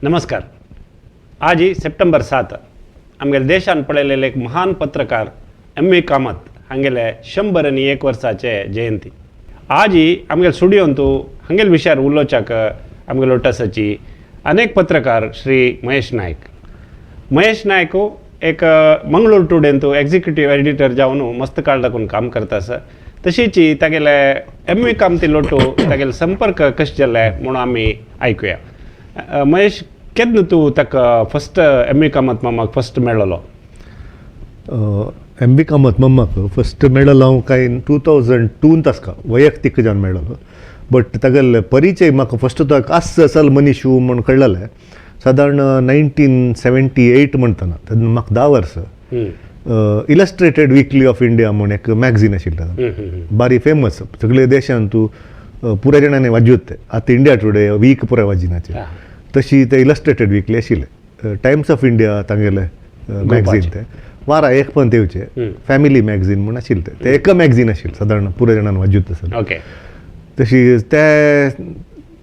नमस्कार. आज सप्टेंबर 7 आमगेले देशान पळयलेले एक महान पत्रकार एम व्ही कामत हांगेले 101 वर्साचे जयंती. आज आमगेले स्टुडियोंतू हांगेले विशयार उलोवच्याक आमगेले लोटसाची अनेक पत्रकार श्री महेश नायक. महेश नायक एक मंगळूर टुडेंतू एक्झिक्युटीव एडिटर जावन मस्त काळ दाखोवन काम करता आसा. तशीच तागेले एम व्ही कामती लोटू तागेले संपर्क कशें जाले म्हणून आमी आयकुया. महेश, केन्ना तूं ताका फस्ट एम व्ही कामत मामाक फस्ट मेळ्ळलो? एम बी कामत मम्माक फस्ट मेळलो हांव काय 2002त आसका, वैಯಕ್ತಿक जावन मेळलो. बट तागेले परिचय म्हाका फस्ट तो आस असल मनीश म्हूण कळ्ळलें सादारण 1978 म्हणटना. तेन्ना म्हाका 10 वर्सां. इलस्ट्रेटेड विकली ऑफ इंडिया म्हूण एक मॅगझीन आशिल्लें, बारी फेमस, सगळे देशांत तूं पुराय जाणांनी वाजयत ते. आतां इंडिया टुडे वीक पुराय वाजिनाचे, तशी ते इलस्ट्रेटेड विकली आशिल्लें. टायम्स ऑफ इंडिया तांगेले मॅगझीन, ते वारा एक पण येवचे फॅमिली मॅगझीन म्हूण आशिल्लें. ते ते एक मॅगझीन आशिल्लें सादारण पुराय जाणांनी वाजयत आसलें. तशी ते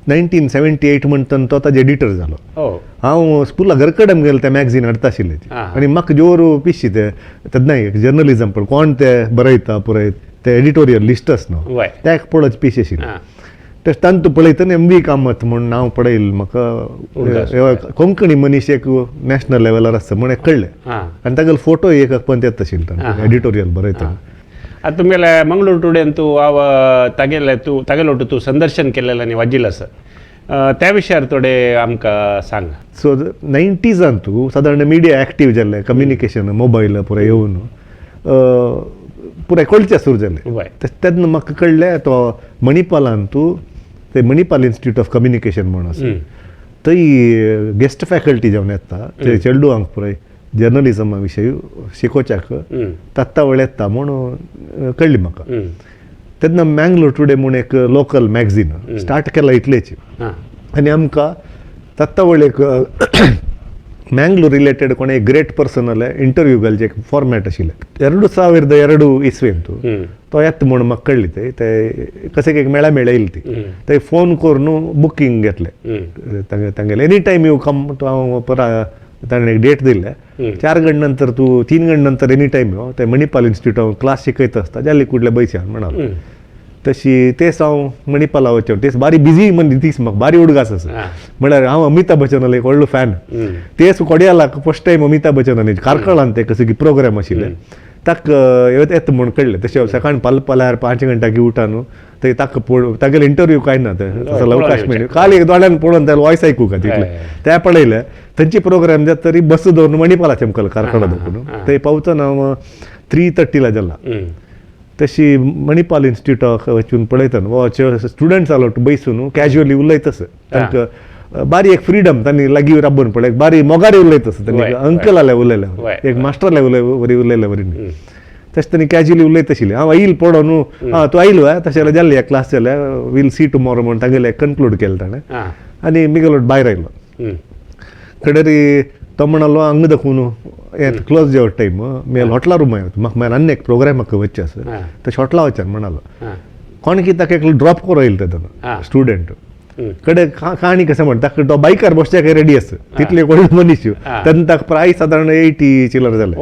1978 म्हणटना तो ताजे एडिटर जालो. हांव स्कुला घर कडेन गेलो, ते मॅगझीन हाडटा आशिल्ले आनी म्हाका जोर पिशी ते तेन्ना एक जर्नलिजम पण कोण ते बरयता पुराय ते एडिटोरियल लिस्ट आस न्हू, ते एक पळोवचे पिशी आशिल्ले. तशें तांतू पळयतना एम व्ही कामत म्हूण नांव पळयल म्हाका, कोंकणी मनीस एक नॅशनल लेवलार आसता म्हूण एक कळ्ळें. आनी तागेलो फोटो एक पण येता आशिल्लो एडिटोरियल बरयतना. आतां तुमगेले मंगळूर टुडेन तूं हांव तागेले तूं तागेलो तूं संदर्शन केलेलें आनी वाजिल्लो आसा, त्या विशयार थोडे आमकां सांग. सो नायन्टीजान तूं सादारण मिडिया एक्टीव जाल्लें, कम्युनिकेशन मोबायल पुराय येवन पुराय कळचें सुरू जालें. तेन्ना म्हाका कळ्ळें तो मणिपालान तूं ते मणिपाल इन्स्टिट्यूट ऑफ कम्युनिकेशन म्हूण आसा, थंय गेस्ट फॅकल्टी जावन येता, ते चेडवांक पुराय जर्नलिजमा विशयी शिकोवच्याक तत्तावळ येता म्हूण कळ्ळी म्हाका. तेन्ना मँगलोर टुडे म्हूण एक लोकल मॅगझीन स्टार्ट केला इतलेची आनी आमकां तत्तावळ एक ಮ್ಯಾಂಗ್ಳೂರ್ ರಿಲೇಟೆಡ್ ಕೊನೆ ಗ್ರೇಟ್ ಪರ್ಸನ್ ಅಲ್ಲೇ ಇಂಟರ್ವ್ಯೂ घालचे एक फॉर्मॅट आशिल्लें. 2002 इस्वेंतू तो येता म्हूण म्हाका कळ्ळी. ते ते कशें एक मेळा मेळ्ळा येयली ती ते फोन करून बुकींग घेतलें. तांगेले एनी टायम you come. तो हांव परा ताणें एक डेट दिल्ले, 4 गण नंतर तूं, 3 गण नंतर एनी टायम यो, ते मणिपाल इन्स्टिट्यूट हांव क्लास शिकयता आसता, जाली कुडले बैसान म्हणालो. तशी तेच हांव मणिपाला वचून तेच बारी बिजी म्हणजे तीच म्हाका बारी उडगास आसा. म्हळ्यार हांव अमिताभ बच्चनालो एक व्हडलो फॅन. तेच कोडियालाक फर्स्ट टायम अमिताभ बच्चनान कार्कळान ते कसं की प्रोग्राम आशिल्ले, ताका येता म्हूण कळ्ळें. तशें सकाळी पाल पाल्यार 5 घंटाकी उठा न्हू ते ताका पळोव, तागेले इंटरव्यू काय ना ते तसो अवकाश मेळ्ळी काल एक दोळ्यान पळोवन त्याला वॉयस आयकू का तितलें ते पळयलें. थंयची प्रोग्राम जाता तरी बस दवरून मणिपाला चमकल कार्कळा दाखोवन ते पावतना हांव 3:30ला जाला. तशी मणिपाल इन्स्टिट्यूटाक वचून पळयतना वा स्टुडंट्स आलो बैसून कॅज्युअली उलयतस, तांकां बारी एक फ्रिडम, तांणी लागीं राबून पळय बारी मोगारी उलयतस. तांणी अंकल आले उलयले, एक मास्टरले उलय वरी उलयले वरी न्ही. तशें तांणी कॅज्युअली उलयत आशिल्लें. हांव आयल पळोवन न्हू, आं तूं आयलो तशें जाल्यार जालें, क्लास जाल्या, वील सी टुमॉरो म्हूण तांगेले कन्क्लूड केलें ताणें आनी मिगेलो भायर आयलो. कडेरी तो म्हणालो हांगा दाखोवन हें क्लोज जावं टायम मेल हॉटला रूम आयो म्हाका, मागीर आनी एक प्रोग्रामाक वचचें आसा, तशें हॉटला वचन म्हणालो. कोण की ताका एकलो ड्रॉप करो येयलो तेन्ना स्टुडंट कडे. काणी कसं म्हण ताका तो बायकार बसच्याक रेडी आसा, तितले व्हडलो मनीस. तेन्ना ताका प्रायस सादारण 80 चिलर जाले.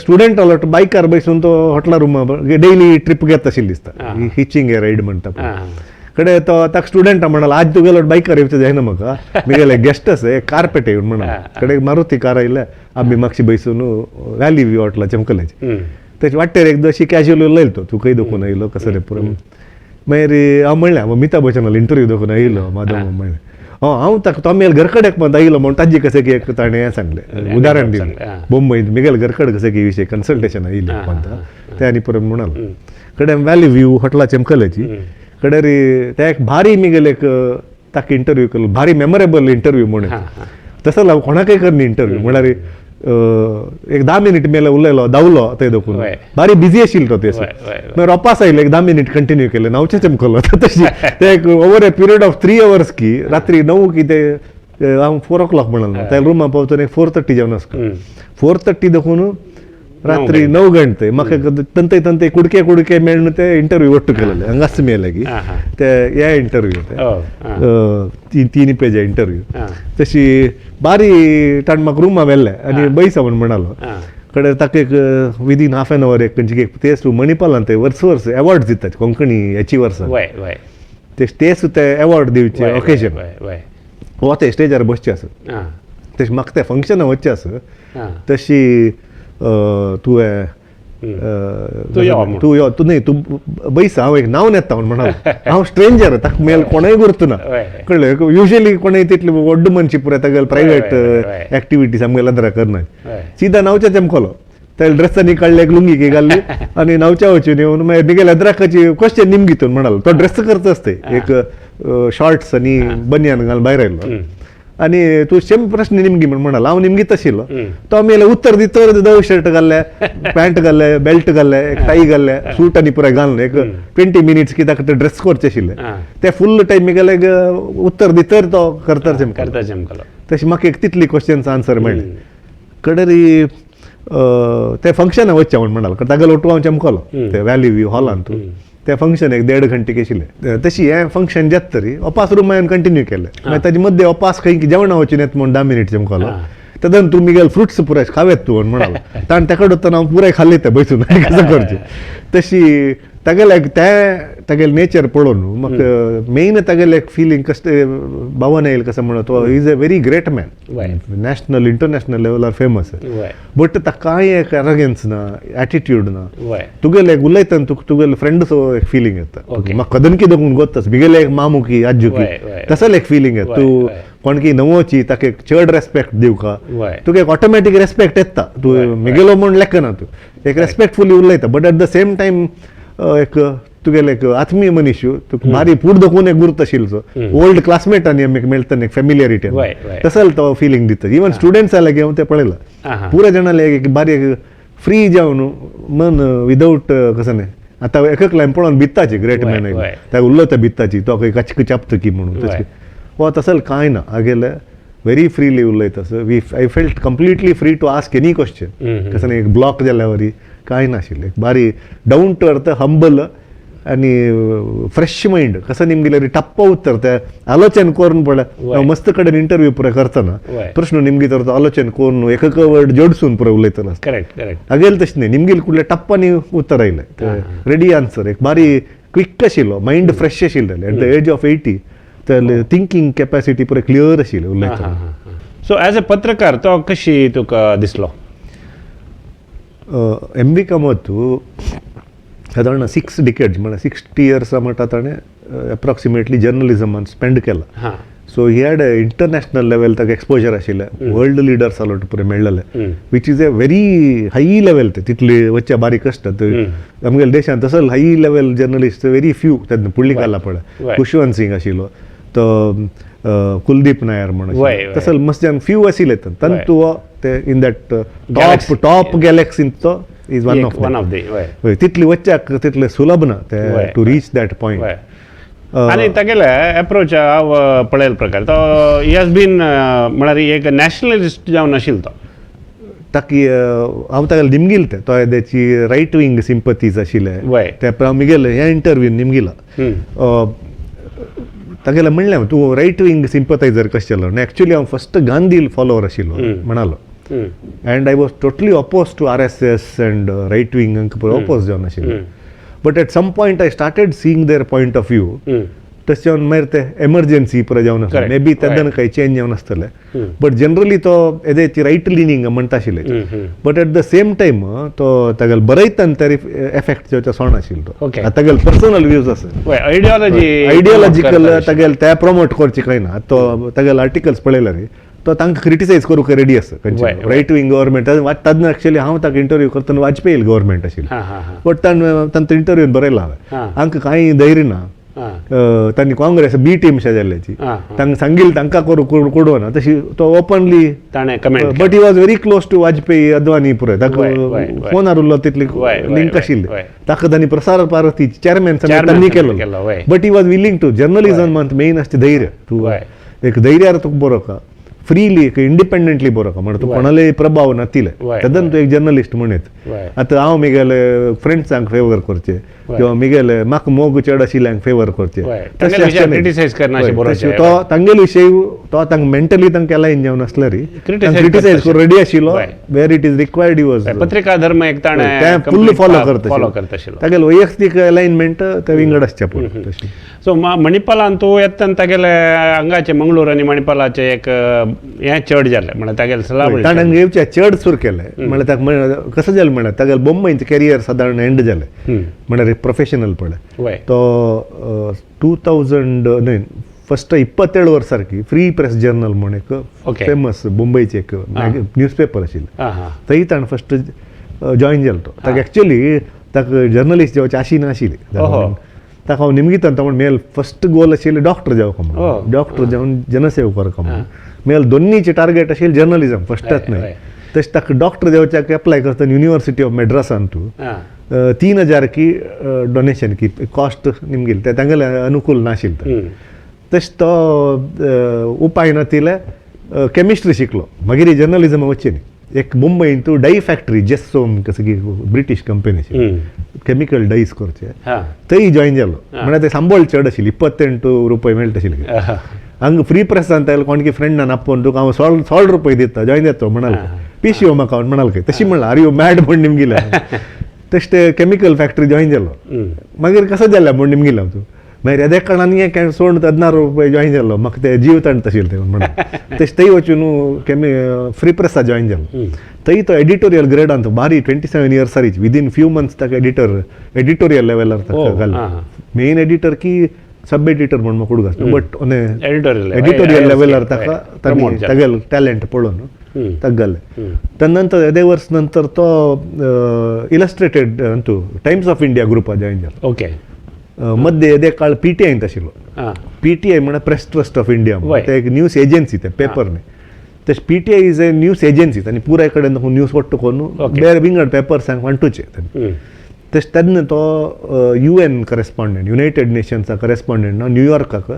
स्टुडंट आलो तो बायकार बसून तो हॉटला रूमा डेली ट्रीप घेता आशिल्ली दिसता, हिचिंग ए रायड म्हणटा. कडे तो ताका स्टुडंट म्हणालो, आज तुगेलो बायकार येवचें जायना म्हाका, मिगेले गेस्ट आसा, एक कार पेटे येवन म्हणालो. कडे मारुती कार आयले, आमी मागशी बैसून व्हॅली व्यू हॉटला चमकल्याचे. तशें वाटेर एकदां अशी कॅज्युअली उलयलो तो, तूं खंय दाखोवन आयलो कसो रे पुरो. मागीर हांव म्हणलें हांव अमिताभ बच्चनालो इंटरव्यू दाखोवन आयलो माधव. म्हणलें हांव ताका तो मेल घरकडेक म्हणटा आयलो म्हूण ताजी कशें की एक ताणें हें सांगलें, उदाहरण दिलें, मुंबयत मिगेल घरकड कशें की विशय कन्सल्टेशन आयिल्लें म्हणटा ते आनी परत म्हणालो. कडे व्हॅली व्यू हॉटला चमकल्याची कडेरी ते एक भारी मिगेल एक ताका इंटरव्यू केलो, भारी मेमोरेबल इंटरव्यू म्हणून. तसो हांव कोणाकय करनी इंटरव्यू, म्हळ्यार एक 10 मिनीट मेले उलयलो धांवलो थंय दाखोवन, बारी बिजी आशिल्लो तो तेस. मागीर रोपास आयले, एक 10 मिनीट कंटिन्यू केले, न्हांवचें चमकलो. तशी ते एक over a period of 3 hours की रात्री 9 की ते हांव 4 o'clock म्हणालो त्या रुमा पावतना एक 4:30 जावन आसता. 4:30 दाखोवन ರಾತ್ರಿ 9 ಗಂಟೆ म्हाका तंतय तंतय कुडके कुडके मेळून ते इंटरव्यू ಒಟ್ಟು केलेले हांगाच मेले ते हे इंटरव्यू ते 3 पेज इंटरव्यू तशी बारी ताण म्हाका रुमा व्हेल्ले आनी बैसा म्हण म्हणालो कडे ताका एक विदीन हाफ एन our एक खंयची एक तेच मणिपालान ते वर्स वर्स अवॉर्ड दितात कोंकणी याची वर्सां ते सुद्दां अवॉर्ड दिवचे ओकेजन हो ते स्टेजार बसचे आसा तशें म्हाका तें फंक्शनाक वचचें आसा तशी तुवें तूं यो तूं न्हय तूं बैस हांव एक नांव येता म्हण म्हणालो हांव स्ट्रेंजर ताका मेल कोणूय गुर्तना कळ्ळें युजली कोणूय तितली व्हड मनशी पुराय तागेले प्रायवेट एक्टिविटीज आमगेले अदरा करना सीधा नांवच्या चमकलो त्या ड्रेसांनी काडले एक लुंगी की घाल्ली आनी नावच्या वचून येवन मागीर मिगेले अद्राकाची क्वेश्चन निमगितून म्हणालो तो ड्रेस करता आसते एक शॉर्ट्स आनी बनियान घालून भायर आयलो आनी तूं सेम प्रश्न निमगी म्हण म्हणालो हांव निमगीत आशिल्लो तो आमी उत्तर दितर धव शर्ट घाल्ले पॅन्ट घाल्ले बेल्ट घाल्ले एक टाय घाल्ले सूट आनी पुराय घालून एक 20 मिनिट्स कित्याक ते ड्रेस करचे आशिल्ले ते फुल टायम मिगेले उत्तर दितर तो करता चमकलो तशें म्हाका एक तितली क्वेश्चन्स आन्सर मेळ्ळे कडेरी ते फंक्शनाक वचचें म्हण म्हणालो तागेलो ओटू हांव चमकलो ते व्हॅली व्यू हॉलान तूं ते फंक्शन एक 1.5 घंटे आशिल्लें तशी हें फंक्शन जाता तरी अपास रूम हांवें कंटिन्यू केलें मागीर ताजे मद्दे अपास खंय जेवणा वचून येता म्हूण 10 मिनीट चमकलो तेन्ना तूं मिगेल फ्रुट्स पुराय खावेत तूं म्हण म्हणालो ताणें तेका वतना हांव पुराय खाल्ले ते बसून कसो करचें तशी तागेले ते तागेलें नेचर पळोवन म्हाका मेन तागेलें एक फिलींग कशें भावना येयल कसो म्हणून तो is a very great man national international लेवलार फेमस बट ताका कांय एक एरोगन्स ना एटिट्यूड ना तुगेले एक उलयतना तुका तुगेले फ्रेंड सो एक फिलींग येता म्हाका कदनकी दोगून गोत्तास मिगेले एक मामुकी आज्जुकी तसले एक फिलींग येता तूं कोणकी नवोची ताका एक चड रेस्पेक्ट दिवका तुका एक ऑटोमॅटीक रेस्पेक्ट येता तूं मिगेलो म्हूण लेखना तूं एक रेस्पेक्टफुली उलयता but at the same time एक तुगेले एक आत्मीय मनीस तुका भारी पूड दोखून एक गुर्त आशिल्लो ओल्ड क्लासमेट आनी आमी मेळटा एक फेमिलियरिटी तसल तो फिलींग दिता इवन स्टुडंट्स आले हांव ते पळयला पुरा जाणाले एक बारी फ्री जावन मन विदाउट कसं न्ही आतां एक एकल्यान पळोवन भित्ताची ग्रेट मॅन ताका उलयता भित्ताची तो खंय कचक चापता की म्हणून तशें हो तसल कांय ना आगेले व्हेरी फ्रीली उलयता we I felt completely free to ask any question कसं न्ही एक ब्लॉक जाल्या वरी कांय नाशिल्लें बारी डावन टू अर्थ हंबल आनी फ्रेश मायंड कसं निमगिले टप्प उत्तर ते आलोचन करून पळय मस्त कडेन इंटरव्यू पुराय करतना प्रश्न निमगी तर आलोचन करून एक एक वर्ड जोडसून पुराय उलयतलो करेक्ट करेक्ट अगेल तशें न्ही निमगेल कुडले टप्पांनी उत्तर आयलें रेडी आन्सर एक बारी क्विक आशिल्लो मायंड फ्रेश आशिल्लें एट the age of 80 ते थिंकींग कॅपॅसिटी पुराय क्लियर आशिल्ली उलयतना. सो एज अ पत्रकार तो कशी तुका दिसलो? एम बी कामत सादारण 6 डिकेड्स म्हळ्यार 60 इयर्स म्हणटा ताणें एप्रॉक्सिमेटली जर्नलिजमान स्पेंड केला. So he had a international level ताका एक्सपोजर आशिल्लें वर्ल्ड लिडर्स आलो पुराय मेळ्ळेले which is a very high level ते तितले वचच्या बारीक कश्ट आमगेल्या देशांत तसो high level journalist very few तेन्ना पुडली घाला पळय खुशवंत सिंग आशिल्लो तो कुलदीप नायर म्हणून तसो मस्त फ्यू आशिल्ले तंतू ते इन that top top गॅलेक्सीन तो is one of the तितली वच्चाक तितले सुलभ ना ते टू रीच that point. आनी तागेले एप्रोच हांव पळयल प्रकार तो he has been म्हळ्यार एक नॅशनलिस्ट जावन आशिल्लो तो ताकी हांव ताका निमगील ते तो तेची रायट विंग सिंपतीज आशिल्ले ते हांव मिगेले ह्या इंटरव्यू निमगिला तागेलें म्हणलें तूं रायट विंग सिंपथायझर कशें जालो एक्चुअली हांव फस्ट गांधी फॉलोवर आशिल्लो म्हणालो and I was totally oppose to RSS and right wing oppose जावन आशिल्लो but at some point I started seeing their point of view तशें जावन मागीर ते एमर्जन्सी पुराय जावन आसलें मे बी तेन्ना कांय चेंज जावन आसतलें बट जनरली तो येदेची रायट लिनींग म्हणटा आशिल्ले but at the same time तो तागेलो बरयतना तरी एफेक्ट जावचो सोण आशिल्लो तो तागेलो पर्सनल व्यूज आसा आयडियोलॉजी आयडियोलॉजिकल तागेले ते प्रमोट करचे कांय ना तो तागेले आर्टिकल्स पळयले न्ही तो तांकां क्रिटिसायज करूंक रेडी आसा खंयचे रायट विंग गव्हर्मेंट तेन्ना एक्चुअली हांव ताका इंटरव्यू करतना वाजपेयी गव्हर्मेंट आशिल्लें बट ताणें तांचो इंटरव्यून बरयला हांवें आमकां कांय धैर्य ना तांणी काँग्रेस बी टीम शेजारल्याची तांकां सांगील तांकां करूं कोडवना तशी तो ओपनली ताणें comment but he was very close to Vajpayee Advani पुराय ताका फोनार उरलो तितली लिंक आशिल्ली ताका तांणी प्रसार भारती चेअरमॅन तांणी केलो but he was willing to journalism main आसता धैर्य तूं एक धैर्यार तुका बरो का फ्रीली इंडिपेंडंटली बरोवका म्हणल्यार तूं कोणालेय प्रभाव नातिले तेदन तूं एक जर्नलिस्ट म्हणत. आतां हांव मिगेले फ्रेंड्सांक फेवर करचे किंवा मिगेले म्हाका मोग चड आशिल्ल्यांक फेवर करचे, तो तांगेले विशय तो तांकां मेंटली तांकां अलायन जावन आसल्यार क्रिटिसायज करून रेडी आशिल्लो. Where it is required he was. पत्रिका धर्म एक ताणें फुल फॉलो करता, तागेले वैयक्तीक अलायनमेंट ते विंगड आसचे पडटा. सो मणिपालान तूं येतना तागेले हांगाचे मंगळूर आनी मणिपालाचे एक हें चड जालें म्हळ्यार तागेले सलाह ताणें येवचें चड सुरू केलें. म्हळ्यार ताका कसं जालें म्हळ्यार तागेले बोंबयचें कॅरियर सादारण एंड जालें म्हळ्यार प्रोफेशनल पळय तो 2000 न्हय फस्ट 27 वर्सां फ्री प्रेस जर्नल म्हूण एक फेमस मुंबयचे एक न्यूज पेपर आशिल्लें, थंय ताणें फस्ट जॉयन जालो. तो ताका एक्चुअली ताका जर्नलिस्ट जावची आशी नाशिल्ली, ताका हांव निमगितान तो म्हण मेल फस्ट गोल आशिल्लें डॉक्टर जावका म्हणून, डॉक्टर जावन जनसेवा करका म्हणून. मेल दोन्नीचे टार्गेट आशिल्लें जर्नलिजम फस्टच न्हय. तशें ताका डॉक्टर जावच्याक एप्लाय करतना युनिवर्सिटी ऑफ मद्रासान तूं 3000 की डोनेशन की कॉस्ट निमगेली ते तांगेले अनुकूल नाशिल्लें. तशें तो उपाय नातिले केमिस्ट्री शिकलो, मागीर जर्नलिजम वचचें न्ही. एक मुंबयंत तूं डाय फॅक्टरी जेस्सोम कसं की ब्रिटीश कंपनी केमिकल डायस करचे थंय जॉयन जालो. म्हळ्यार ते सांबळ चड आशिल्ली, 28 रुपये मेळटा आशिल्ले. हांगा फ्री प्रेसान तागेले कोणकी फ्रेंडान आपोवन तुका हांव 16 रुपये दिता जॉयन जातो म्हणाल, पिशी यो म्हाका म्हणाल काय तशी म्हणलां are you mad म्हण निमगिले. तशें ते केमिकल फॅक्टरी जॉयन जालो. मागीर कसं जालें म्हण निमगिलें तूं मागीर येदे कारणान हें सोडून 16 रुपये जॉयन जालो, म्हाका ते जीव ताणत आशिल्लें ते म्हणून. तशें थंय वचून फ्री प्रेसा जॉयन जालो. थंय तो एडिटोरियल ग्रेडान तो बारी 27 years rich within few months ताका एडिटोरियल लेवलार ताका घालो. मेन एडिटर की सब एडिटर म्हण म्हाका उडगास, बट एडिटोरियल लेवलार ताका तागेलो टॅलंट पळोवन ताका घालें. तदनंतर येदे वर्स नंतर तो इलस्ट्रेटेड अंतू टायम्स ऑफ इंडिया ग्रुपा जॉयन जालो. ओके. मध्य येदे काळ पी टी आयंत आशिल्लो. पी टी I म्हळ्यार प्रेस ट्रस्ट ऑफ इंडिया, ते एक न्यूज एजन्सी, ते पेपर न्ही. तशें P T I is a news agency आनी पुराय कडेन न्यूज वट्ट करून बेर विंगड पेपर्सांक वांटूचे. तशें तेन्ना तो you N correspondent, United नेशन्सा correspondent न्यूयॉर्काक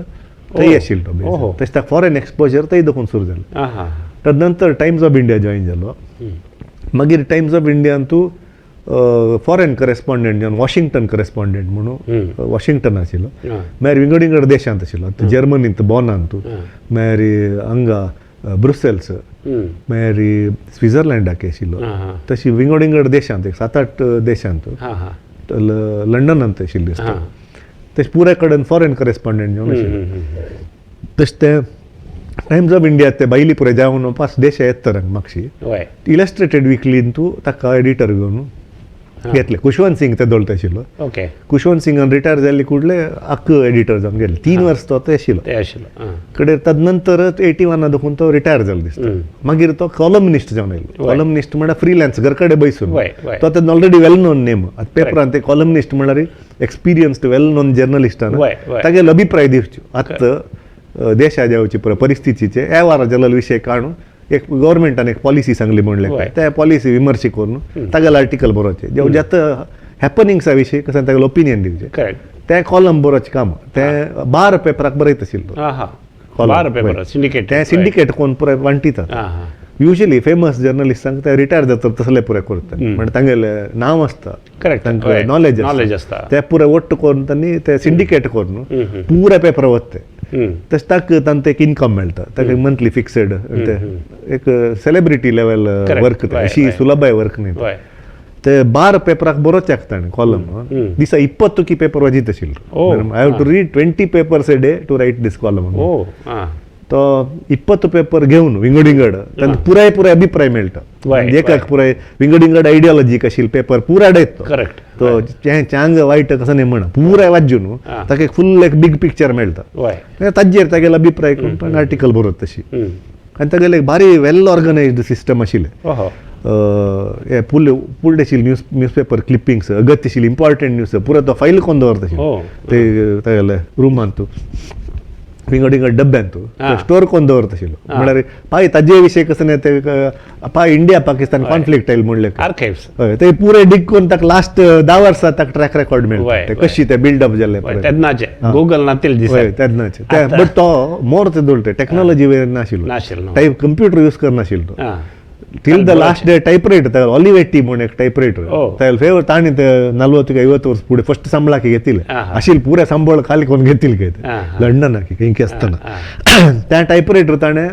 थंय आशिल्लो तो. तशें ताका फॉरेन एक्सपोजर थंय दाखोवन सुरू जालें. तदनंतर टायम्स ऑफ इंडिया जॉयन जालो. मागीर टायम्स ऑफ इंडियान तूं फॉरेन करस्पॉन्डंट जावन वॉशिंग्टन करस्पॉन्डंट म्हणून वॉशिंग्टन आशिल्लो. मागीर विंगड विंगड देशांत आशिल्लो, जर्मनींत बॉनांत, मागीर हांगा ब्रुसेल्स, मागीर स्वित्झर्लंडाक आशिल्लो. तशी विंगड विंगड देशांत एक 7-8 देशांत, लंडनांत आशिल्ली दिसता. तशें पुराय कडेन फॉरेन करस्पॉन्डंट जावन आशिल्लो. तशें तें टायम्स ऑफ इंडिया ते भायली पुराय जावन पांच देश येता मागशी इलस्ट्रेटेड विकलीन तूं ताका एडिटर घेवन घेतले. खुशवंत सिंग ते दवरता आशिल्लो. ओके. खुशवंत सिंगान रिटायर जाल्ले कुडले आक्क एडिटर जावन गेले. 3 वर्स तो ते आशिल्लो कडेन. तदनंतर 81 दाखोवन तो रिटायर जालो दिसता. मागीर तो कॉलमनिस्ट जावन आयलो. कॉलमनिस्ट म्हळ्यार फ्रिलॅन्स घर कडेन बैसून, तो तेन्ना ऑलरेडी वेल नोन नेम. आतां पेपरान ते कॉलमनिस्ट म्हळ्यार एक्सपिरियन्स्ड वेल नोन जर्नलिस्टान तागेलो अभिप्राय दिवच्यो. आतां देशा जावची परिस्थितीचे वेव्हार जाल्लो विशय काडून एक गव्हर्मेंटान एक पॉलिसी सांगली म्हणलें त्या पॉलिसी विमर्श करून तागेलो आर्टिकल बरोवचें, जेव जाता हॅपनिंग्सा विशीं कसं तागेलो ओपिनियन दिवचें. करेक्ट. तें कॉलम बरोवचें काम तें 12 पेपराक बरयत आशिल्लो. 12 पेपर सिंडिकेट, तें सिंडिकेट कोण पुराय वांटितात. युजली फेमस जर्नलिस्टांक ते रिटायर जातात तसले पुराय करतात, म्हणजे तांगेलें नांव आसता, तांकां नॉलेज आसता, ते पुराय वट्ट करून तांणी ते सिंडिकेट करून पुराय पेपर वता. तशें ताका तांकां एक इनकम मेळटा, ताका मंथली फिक्सड एक सेलिब्रिटी लेवल वर्क, अशी सुलभाय वर्क न्ही. ते 12 पेपराक बरोवचें ताणें कॉलम दिसा 20 की पेपर वाजीत आशिल्लो. I have to read 20 papers a day to write this column. तो 20 पेपर घेवन विंगड विंगड तांकां पुराय पुराय अभिप्राय मेळटा. एकाक पुराय विंगड विंगड आयडियोलॉजी आशिल्ले पेपर पुराय अडयत करेक्ट. तो चांग वायट कसं न्ही म्हणा पुराय वाचून न्हू ताका एक फुल एक बीग पिक्चर मेळटा. ताजेर तागेलो अभिप्राय करून आर्टिकल बरोवता तशी. आनी तागेलें एक भारी वेल ऑर्गनायज्ड सिस्टम आशिल्लें. हे पुल पुल्ड आशिल्ले न्यूज पेपर क्लिपिंग्स अगत्य आशिल्ली इम्पॉर्टंट न्यूज पुरो तो फायल कोन्न दवरता आशिल्लो ते तागेले रुमांत. विंगड विंगड डब्यांतू स्टोर कोन्न दवरता आशिल्लो. म्हळ्यार पाय ताजे विशय कसं ते पाय इंडिया पाकिस्तान कॉन्फ्लिक्ट आयल म्हणले. आर्काइव्स. हय, ते पुरे डिग करून ताका लास्ट 10 वर्सां ताका ट्रॅक रेकॉर्ड मेळटा ते कशी ते बिल्डअप जाल्ले. तेन्नाचे गुगल नातील दिसा. हय, तेन्नाचे. बट तो मोर ते दोळटे टेक्नॉलॉजी वयर नाशिल्लो. नाशिल्लो. टायप कंप्युटर यूज करनाशिल्लो. Till the last day typewriter, Olivetti म्हूण एक टायपरायटर तागेले फेवर. ताणी ते 40 50 वर्स फुडें फस्ट संबळाक घेतिल्ले अशील पुरे संबळ खाली कोण घेतील काय ते लंडनाक खंय आसतना. त्या टायपरायटर ताणें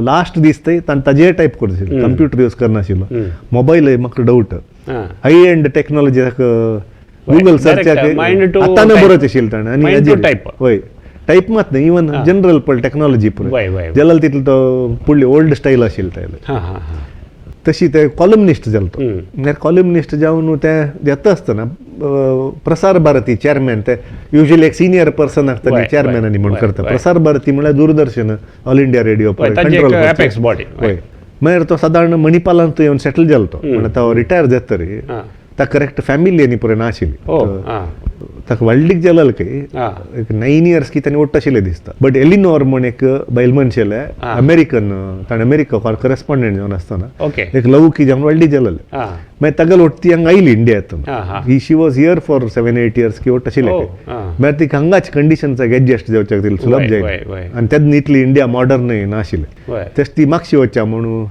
लास्ट दीस ते ताणें ताजेर टायप करताशिल्लो, कंप्युटर यूज करनाशिल्लो. मोबायल म्हाका डावट. High end technology Google search mind to आतां बरोवचें आशिल्लें ताणें. आनी टायप. हय, टायप मात न्ही, इवन जनरल पळ टेक्नॉलॉजी पुरे जाल्यार तितलो तो फुडली ओल्ड स्टायल आशिल्लें तागेलें. तशी ते कॉलमनिस्ट जालो तो. मागीर कॉलमनिस्ट जावन ते येता आसतना प्रसार भारती चॅरमॅन, ते युजली एक सिनियर पर्सन आसता चॅरमॅन आनी म्हूण करता. प्रसार भारती म्हळ्यार Doordarshan, all India radio. Apex body. हय, मागीर तो सादारण मणिपालांत येवन सेटल जालो तो. म्हणल्यार तो रिटायर जाता तरी ताका करेक्ट फॅमिली आनी पुरे नाशिल्ली. ताका व्हडलीक जालें खंय एक 9 इयर्स की ताणें ओट्ट आशिल्लें दिसता. बट एलिनोर म्हूण एक बायल मनशेलें अमेरिकन, ताणें अमेरिका करस्पॉन्डंट जावन आसतना एक लवकी जावन व्हडली जालें. मागीर तागेलो ओट ती हांगा आयली इंडियातून. ही she was here for 7-8 years की ओट आशिल्लें. मागीर तिका हांगाच कंडिशन्साक एडजस्ट जावच्याक तिका सुलभ जायना आनी तेन्ना इतली इंडिया मॉडर्न नाशिल्लें. तशें ती मागशी वचच्या म्हणून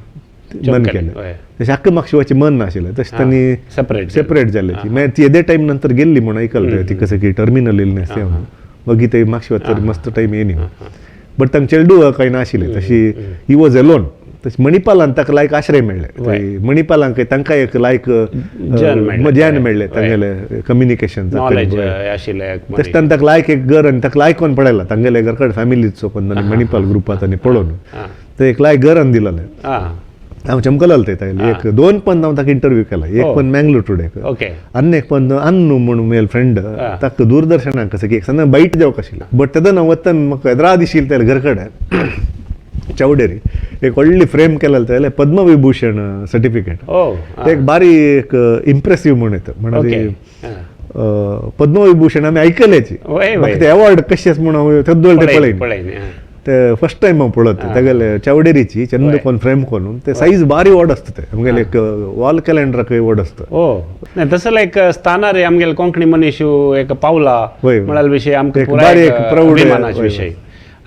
मन केलें. तशें आख्खा मागशी वचचें मन नाशिल्लें, तशें तांणी सेपरेट सेपरेट जालें ती. मागीर ती येदे टायम नंतर गेल्ली म्हणून आयकलें. ती कसं की टर्मिनल इलनेस मागीर ते मागशी वचत मस्त टायम येयनी. बट तांकां चेडू कांय नाशिल्लें, तशी he was alone. तशें मणिपालान ताका लायक आश्रय मेळ्ळें. मणिपालांक तांकां एक लायक जन मेळ्ळें तांगेले कम्युनिकेशन. तशें ताणें ताका लायक एक घर आनी ताका लायक कोन्न पळयला तांगेले घर कडेन फॅमिलीचो कोन्न मणिपाल ग्रुपांत आनी पळोवन ते एक लायक घरान दिलेलें. हांव चमकलाल ते तागेले एक दोन पण हांव ताका इंटरव्यू केला. एक पण मँगलोर टुडेक आनी एक पण अन्नू म्हणून मेल फ्रेंड ताका दूरदर्शनाक कसं की एक सन्न बैट जावंक आशिल्लें. बट तेन्ना हांव वतना म्हाका येद्रा दिशिल्लें तेल घर कडेन चवडेरी एक व्हडली फ्रेम केलें तेले पद्मविभूषण सर्टिफिकेट. एक बारी एक इम्प्रेसीव म्हण येता. म्हणल्यार पद्मविभूषण आमी आयकल्याची, म्हाका ते अवॉर्ड कशें म्हूण हांव तेदोळ ते पळयन. ते फर्स्ट टायम हांव पळयता तेगेले चावडेरीची चंद कोन फ्रेम करून ते सायज बारी व्हड आसता ते आमगेले एक वॉल कॅलेंडराकय व्हड आसता. ओ, नाही तसं लायक स्थानार आमगेले कोंकणी मनीस एक पावला म्हळ्यार विशय आमकां बारी एक प्राऊड अभिमानाचे विशय.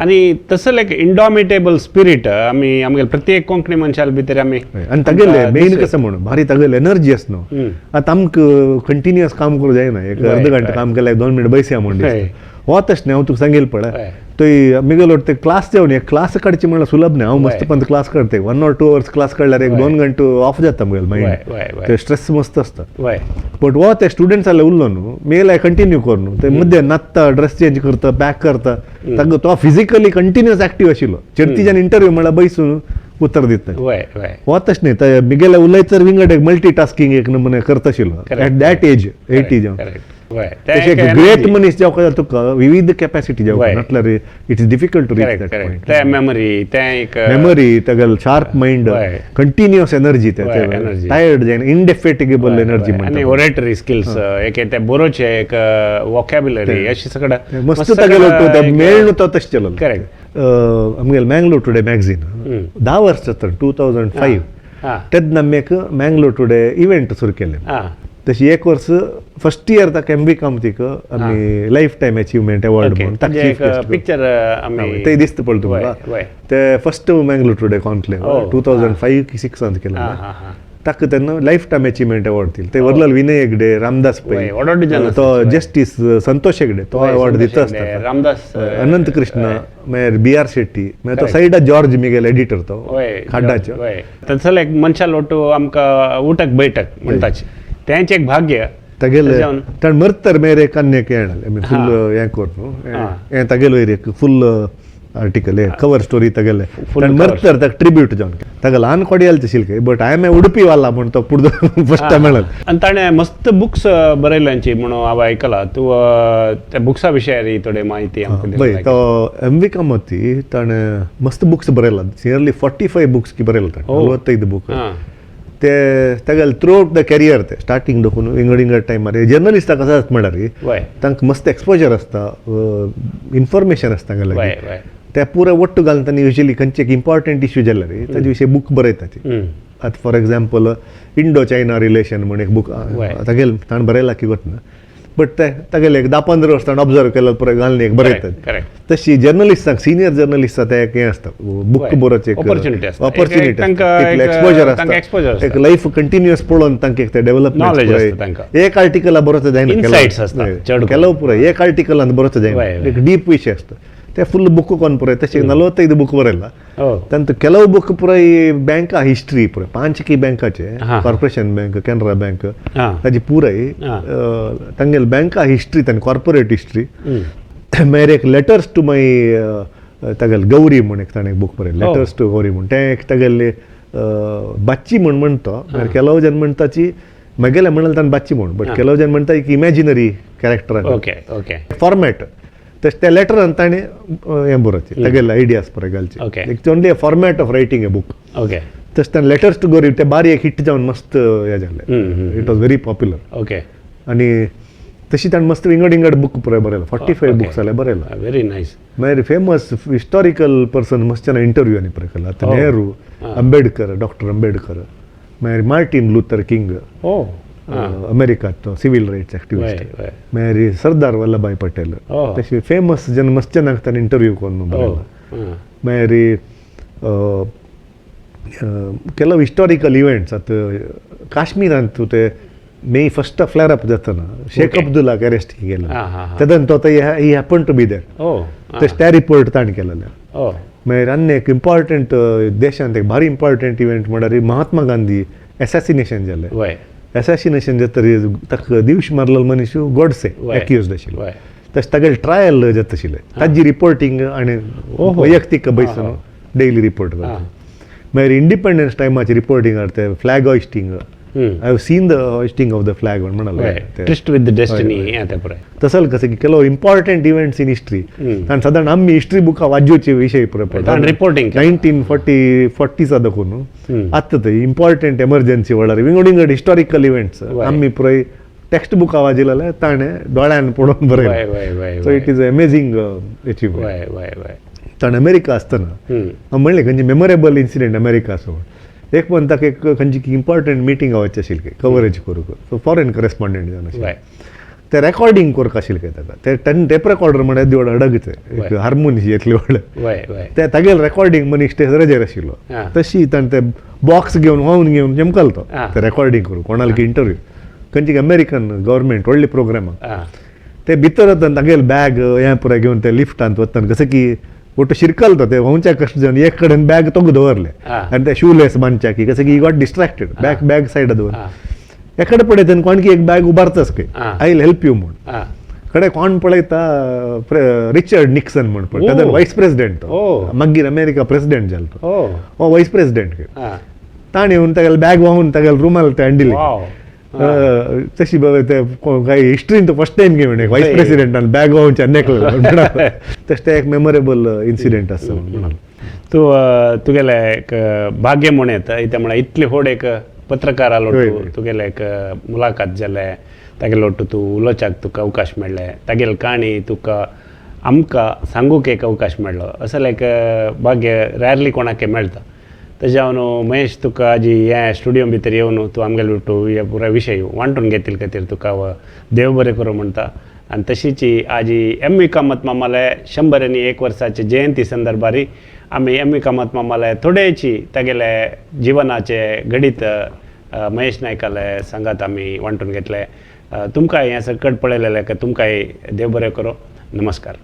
आनी तसं लायक इंडॉमिटेबल स्पिरीट आमी आमगेले प्रत्येक कोंकणी मनशाल भितर आमी. आनी तागेले मेन कसं म्हणून भारी तागेले एनर्जी आसना न्हू. आतां आमकां कंटिन्युअस काम करूं जायना, एक अर्द घंटा काम केल्यार 2 मिनट बैसया म्हूण दिसता. हो तशें न्ही. हांव तुका सांगेल पळय, थंय मिगेलो ते क्लास जावन एक क्लास काडची म्हणल्यार सुलभ न्ही. हांव मस्त पण क्लास काडते, 1 or 2 hours class काडल्यार एक 2 घंटे ऑफ जाता म्हगेलें मायंड, ते स्ट्रेस मस्त आसता. बट हो ते स्टुडंट्स जाल्यार उरलो न्हू मेल कंटिन्यू कर न्हू, ते मद्दे नाचता, ड्रेस चेंज करता, पॅक करता. ताका तो फिजिकली कंटिन्युअस एक्टीव आशिल्लो. चेडतीच्यान इंटरव्यू म्हणल्यार बैसून उत्तर दिता. हो तशें न्ही, ते मिगेले उलयतर विंगड एक मल्टी टास्किंग एक नमुने करता आशिल्लो एट that age 80 जावन. तशें ग्रेट मनीस जावंक जाल्यार तुका विविध कॅपॅसिटी जावंक, म्हटल्यार it is difficult to reach that point. ते मेमरी, ते एक मेमरी, तागेलो शार्प मायंड, कंटिन्युअस एनर्जी, ते टायर्ड जायना, इनडेफेटिगेबल एनर्जी. आनी ओरेटरी स्किल्स एक ते बरोवचे एक वोकॅब्युलरी अशी सगळं मस्त तागेलो ते मेळ्ळो तो तशें चललो. आमगेले मँगलोर टुडे मॅगझीन 10 वर्सां जाता, 2005 तेन्ना आमी एक मँगलोर टुडे इव्हेंट सुरू केलें. तशी एक वर्स फर्स्ट इयर ताका एम बी कामतीक आमी लायफ टायम अचिव्हमेंट अवॉर्ड म्हणून पिक्चर ते दिसता पळय तुमकां ते फर्स्ट मँगलोर टुडे कॉन्क्लेव 2005 की 6 केलें. ताका तेन्ना लायफ टायम अचिव्हमेंट अवॉर्ड दिले. ते वरलाल विनय हेगडे, रामदास पै, तो जस्टीस संतोष हेगडे तो अवॉर्ड दिता आसता, रामदास, अनंत कृष्ण, मागीर बी आर शेट्टी, मागीर तो सायडा जॉर्ज मिगेल एडिटर तो खाडाचो. तसो एक मनशा लोटू आमकां उटक बैठक म्हणटाचे तेंच एक भाग्य तागेले. ताणें मरतर मेरे एक आनी एक येणाले फुल हें करून हें तागेलो एक फुल आर्टिकल कवर स्टोरी तागेले. ताणें मरतर ताका ट्रिब्यूट जावन ताका ल्हान कोडियालचे शिल्क बट हांवें उडपी वाला म्हूण तो पुढं फर्स्ट टायम मेळ्ळो. आनी ताणें मस्त बुक्स बरयल्यांची म्हणून हांवें आयकलां. तूं त्या बुक्सा विशयार थोडी म्हायती आमकां. पळय तो एम वी कामती ताणें मस्त बुक्स बरयला, नियरली 45 बुक्स की बरयला ताणें, 45 बुक. ते तागेले थ्रू आउट the career ते स्टार्टींग देखून विंगड विंगड टायमार जर्नलिस्टाक कसो आसता म्हणल्यार तांकां मस्त एक्सपोजर आसता, इन्फॉर्मेशन आसता तांकां लागीं. ते पुराय ಒಟ್ಟು घालून तांणी युजली खंयचे एक इम्पॉर्टंट इश्यू जाल्यार ताजे विशीं बूक बरयता ती. आतां for example Indo China relation म्हण एक बूक तागेले ताणें बरयला की गोत ना, बट ते तागेले एक 10-15 वर्स ताणें ऑब्जर्व केलें पुराय घालून एक बरयतात. तशी जर्नलिस्टांक, सिनियर जर्नलिस्टां ते एक हें आसता, बूक बरोवचें एक ऑपॉर्च्युनिटी आसता. ऑपॉर्च्युनिटी तांकां आसता, एक्सपोजर तांकां exposure आसता, आसता. एक लायफ कंटिन्युअस पळोवन तांकां एक ते Knowledge आसता डेव्हलपमेंट. तांकां. एक आर्टिकला बरोवचें जायना. Insights आसता, चड करून. ಕೆಲವು ಪೂರ ಏक आर्टिकलान बरोवचें जायना, एक डीप विशय आसता, ते फुल बुक कोन पुराय तशें 45 बुक बरयला. तांतू ಕೆಲವು बुक पुराय बँका हिस्ट्री पुराय पांचकी बँकाचे, कॉर्पोरेशन बँक, केनरा बँक, ताजी पुराय तांगेले बँका हिस्ट्री, तांणी कॉर्पोरेट हिस्ट्री. मागीर एक लेटर्स टू my तागेले गौरी म्हूण एक ताणें एक बूक बरयलें, लेटर्स टू गौरी म्हूण. तें एक तागेले बाच्ची म्हूण म्हणटा, मागीर ಕೆಲವು जन म्हणटाची म्हगेलें म्हणलें ताणें बाच्ची म्हूण, बट ಕೆಲವು जन म्हणटा एक imaginary character okay okay format. तशें त्या लेटरान ताणें हें बरोवचें, तागेले आयडियाज पुराय घालचे. It's only a format of writing a book. तशें ताणें लेटर्स टू गौरी ते बारी एक हिट जावन मस्त हें जालें, it was very popular. आनी तशी ताणें मस्त विंगड विंगड बूक पुराय बरयला, 45 बुक्स जाल्यार बरयला. Very nice. मागीर फेमस हिस्टॉरिकल पर्सन मस्त जाणां इंटरव्यू आनी पुराय केला. आतां नेहरू, आंबेडकर, डॉक्टर आंबेडकर, मागीर मार्टीन लुथर किंग, अमेरिकात सिवील रायट्स एक्टिविस्ट, मागीर सरदार वल्लभाय पटेल, तशे फेमस जन मस्त जाणांक ताणें इंटरव्यू करून बरयला. मागीर ಕೆಲವು हिस्टॉरिकल इव्हेंट्स, आतां काश्मीरांत ते मे फर्स्ट फ्लॅर अप जातना शेख अब्दुल्लाक अरेस्ट केलें तेन्ना तो he happen to be there, तशें ते रिपोर्ट ताणें केलेले. मागीर आनी एक इम्पॉर्टंट देशांत एक भारी इम्पॉर्टंट इव्हेंट म्हणल्यार महात्मा गांधी एसासिनेशन जालें. एसासिनेशन जातकीर ताका दिवश मारलेलो मनीस गोडसे एक्युज्ड आशिल्लो, तशें तागेलें ट्रायल जाता आशिल्लें, ताजी रिपोर्टींग आनी वैयक्तीक बैसून डेली रिपोर्ट करता. मागीर इंडिपेंडन्स टायमाची रिपोर्टींग हाडटा, flag hoisting, I have seen the hoisting of the flag म्हणाले. ट्रिस्ट विथ डेस्टिनी हें तें पुराय. तसो कसं की ಕೆಲವು इंपॉर्टंट इव्हेंट्स इन हिस्ट्री आनी सादारण आमी हिस्ट्री बुकां वाजोवचे विशय पुराय ताणें रिपोर्टींग 1940 दाखोवन आतां ते इम्पॉर्टंट एमर्जन्सी वेळार विंगड विंगड हिस्टॉरिकल इव्हेंट्स आमी पुराय टेक्स्ट बुकां वाजिल्ले ताणें दोळ्यान पळोवन बरयलें. So it is amazing achievement. ताणें अमेरिका आसतना हांव म्हणलें खंयची मेमोरेबल इन्सिडंट अमेरिका आसो म्हण, एक पण ताका एक खंयची इम्पॉर्टंट मिटींग वचचें आशिल्लें कवरेज करूंक, सो फॉरेन करस्पॉन्डंट जावन आशिल्लें, ते रेकॉर्डींग करपाक आशिल्लें ताका, ते टेप रेकॉर्डर म्हळ्यार देवड अडगचे एक हार्मोनी येतली व्हडलें, ते तागेले रेकॉर्डींग मनीस ते रजेर आशिल्लो, तशी ताणें ते बॉक्स घेवन व्हांवन घेवन चमकलो तो ते रेकॉर्डींग करूंक कोणाक इंटरव्यू खंयची अमेरिकन गव्हर्मेंट व्हडली प्रोग्रामाक, ते भितर वतना तागेले बॅग हें पुराय घेवन ते लिफ्टांत वतना कसं की ಒಟ್ಟು ಶಿರ್ಕಲ್ತು ते व्हांवच्या कश्ट जावन एक कडेन बॅग तोग दवरलें आनी ते शू लेस बांदच्या की कसं की got distracted bag bag side दवर एकडे पळयता कोण की एक बॅग उबारताच खंय I will help you म्हूण, कडे कोण पळयता रिचर्ड निक्सन म्हूण पळय, ताजो वायस प्रेसिडेंट तो, मागीर अमेरिका प्रेसिडेंट जालो तो, हो वायस प्रेसिडेंट खंय, ताणें येवन तागेले बॅग व्हांवून तागेले रुमाल ते हँडल तशी बाबा ते काय हिस्ट्रीन तो फर्स्ट टायम घेवन वायस प्रेसिडेंटान बॅग व्हांवचे नेकले, तशें तें एक मेमोरेबल इन्सिडंट आसा म्हणून. तूं तुगेलें एक भाग्य म्हूण येता कित्याक म्हळ्यार इतले व्हड एक पत्रकारा लोटू तुगेलें एक मुलाखत जालें, तागेले लोटू तूं उलोवच्याक तुका अवकाश मेळ्ळें, तागेली काणी तुका आमकां सांगूंक एक अवकाश मेळ्ळो, असलें एक भाग्य रॅरली कोणाक मेळटा. तशें जावन महेश तुका आजी हे स्टुडियो भितर येवन तूं आमगेले तूं हे पुराय विशय वांटून घेतिल्ले खातीर तुका देव बरें करूं म्हणटा. आनी तशीच आजी एम वी कामत मामाले 101 वर्साचे जयंती संदर्भार आमी एम वी कामत मामाले थोडेची तागेले जिवनाचे घडीत महेश नायकाले सांगात आमी वांटून घेतले. तुमकां हें सकट पळयलें तुमकांय देव बरें करूं. नमस्कार.